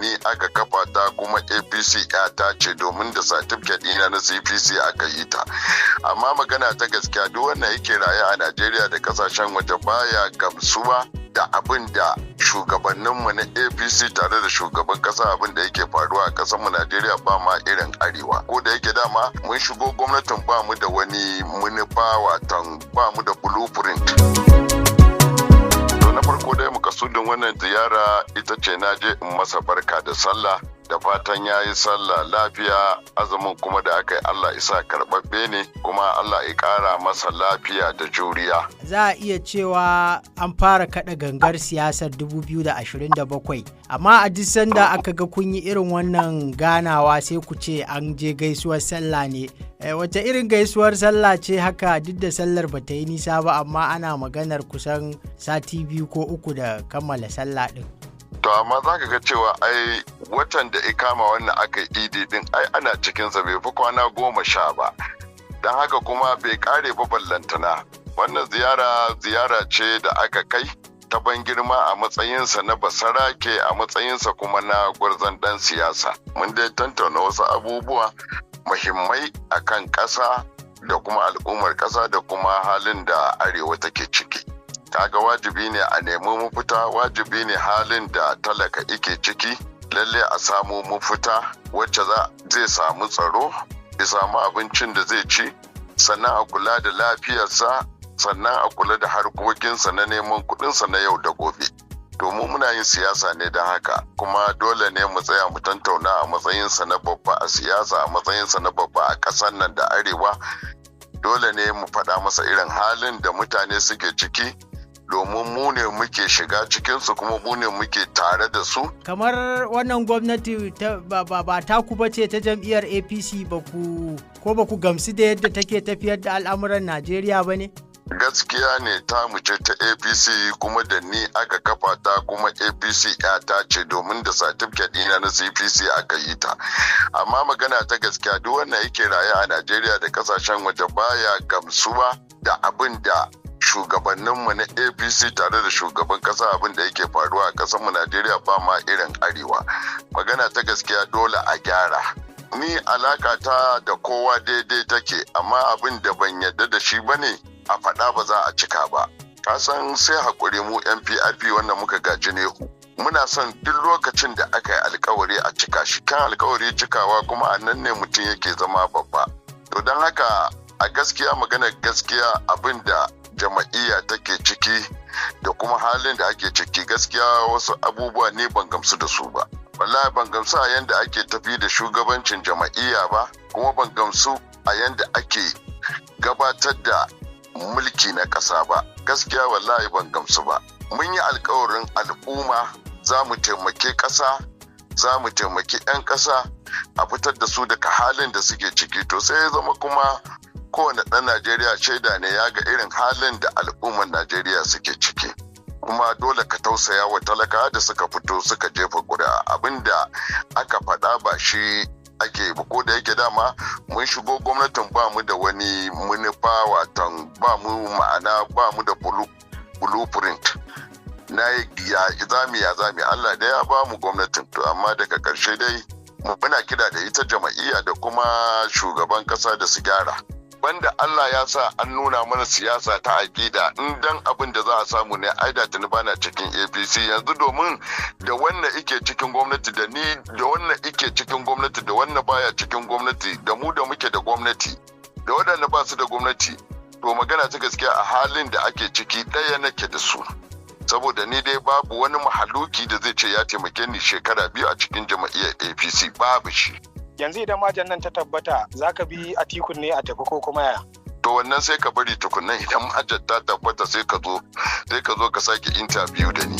ni aka kafa ta, kuma APC ta ce, domin da certificate ɗina na CPC aka yi ta. Amma magana ta gaskiya, duk wanda yake raye a Najeriya da kasashen waje baya gamsuwa da abin da shugabanninmu na APC tare da shugaban kasa, abin da yake faruwa a kasarmu Najeriya, ba ma irin arewa. Ko da yake dama mun shigo gwamnatin ba mu da wani manufa, watan ba mu da blueprint. To, na farko dai makasudin wannan ziyara ita ce na je in masa barka da sallah, da fatan ya yi sallah lafiya, azumin kuma da aka yi Allah isa karɓaɓɓe ne, kuma Allah ya ƙara masa lafiya da juriya. Za a iya cewa an fara kaɗa gangar siyasar 2027, amma a duk sanda aka ga kun yi irin wannan ganawa sai ku ce an je gaisuwar sallah ne. Wace irin gaisuwar sallah ce haka, duk da sallar ba ta yi nisa ba, amma ana maganar kusan sati 2 ko 3 da kammala sallah ɗin? To, amma za ka ga cewa ai watan da ya kama wannan aka yi idi din, ai ana cikinsa, bai fi kwana 10 ba. Don haka kuma bai kare ba ballantana. Wannan ziyara, ziyara ce da aka kai ta ban girma a matsayinsa na basarake, a matsayinsa kuma na gwarzon dan siyasa. Mun dai tantauna wasu abubuwa muhimmai akan ƙasa da kuma al'ummar ƙasa da kuma halin da arewa take ciki. Kaga wajibi ne a nemi mafita, wajibi ne halin da talaka ike ciki lalle a samu mafita wacce zai samu tsaro, ya samu abincin da zai ci, sannan a kula da lafiyarsa, sannan a kula da harkokinsa na neman kuɗinsa na yau da gobe. Domin muna yin siyasa ne, don haka kuma dole ne mu tsaya mu tantauna a matsayinsa na babba a siyasa, a matsayinsa na babba a ƙasar nan da arewa. Dole ne mu faɗa masa irin halin da mutane suke ciki, domin mu ne muke shiga cikinsu kuma mu ne muke tare da su. Kamar wannan gwamnati ba taku ba ce ta jam'iyyar APC, ba ku ko ba ku gamsu da yadda take tafiyar da al'amuran Najeriya ba ne? Gaskiya ne, ta ce ta APC, kuma da ni aka kafa ta, kuma APC ta ce, domin da certificate ɗina na CPC aka yi ta. Amma magana ta gaskiya, duk wanda yake raye a Najeriya da kasashen waje baya gamsuwa da abin da shugabanninmu na APC tare da shugaban kasa, abin da yake faruwa a kasarmu Najeriya, ba ma irin arewa. Magana ta gaskiya, dole a gyara. Ni alaka ta da kowa daidai take, amma abin da ban yarda da shi bane a faɗa ba za a cika ba. Kasan sai haƙuri, mu NPRP wanda muka gaji nehu, muna son duk lokacin da aka yi alkawari a cika shi, kan alkawari cikawa kuma a nan ne mutum yake zama babba. To, don haka a gaskiya, magana gaskiya, abin da jama'iyya take ciki da kuma halin da ake ciki, gaskiya wasu abubuwa ne ban gamsu da su ba. Wallahi ban gamsu a yanda ake tafi da shugabancin jama'iyya ba, kuma ban gamsu a yanda ake gabatar da mulki na ƙasa ba. Gaskiya wallahi ban gamsu ba. Mun yi alkawarin al'umma za mu taimake ƙasa, za mu taimaki 'yan ƙasa a fitar da su daga halin da suke ciki. To, sai ya zama kuma kowane ɗan Najeriya shaida ne, ya ga irin halin da al'ummar Najeriya suke ciki. Kuma dole ka tausaya wa talaka da suka fito suka jefa ƙuri'a, abinda aka faɗa ba shi ake ba. Ko da yake dama mun shigo gwamnatin ba mu da wani manufa, watan ba mu ma'ana ba mu da blueprint na ya zami ya zami. Allah da ya ba mu gwamnatin. To, amma daga ƙarshe dai muna kira da ita jama'iyya da kuma shugaban ƙasa da su gyara. Banda Allah ya sa an nuna mana siyasa ta aƙida, in dan abin da za a samu ne, ai da tuni bana cikin APC yanzu, domin da wannan ike cikin gwamnati da ni, da wannan ike cikin gwamnati da wannan baya cikin gwamnati, da mu da muke da gwamnati da waɗanda ba su da gwamnati, to magana ta gaskiya, a halin da ake ciki ɗaya nake da su. Saboda ni dai babu wani mahaluki da zai ce ya taimake ni shekara 2 a cikin jama'iyyar APC, babu shi. Yanzu idan merger nan ta tabbata, za ka bi Atikun ne a tafi ko kuma ya? To, wannan sai ka bari tukunnan, idan merger ta tabbata sai ka zo ka sake interview da ni.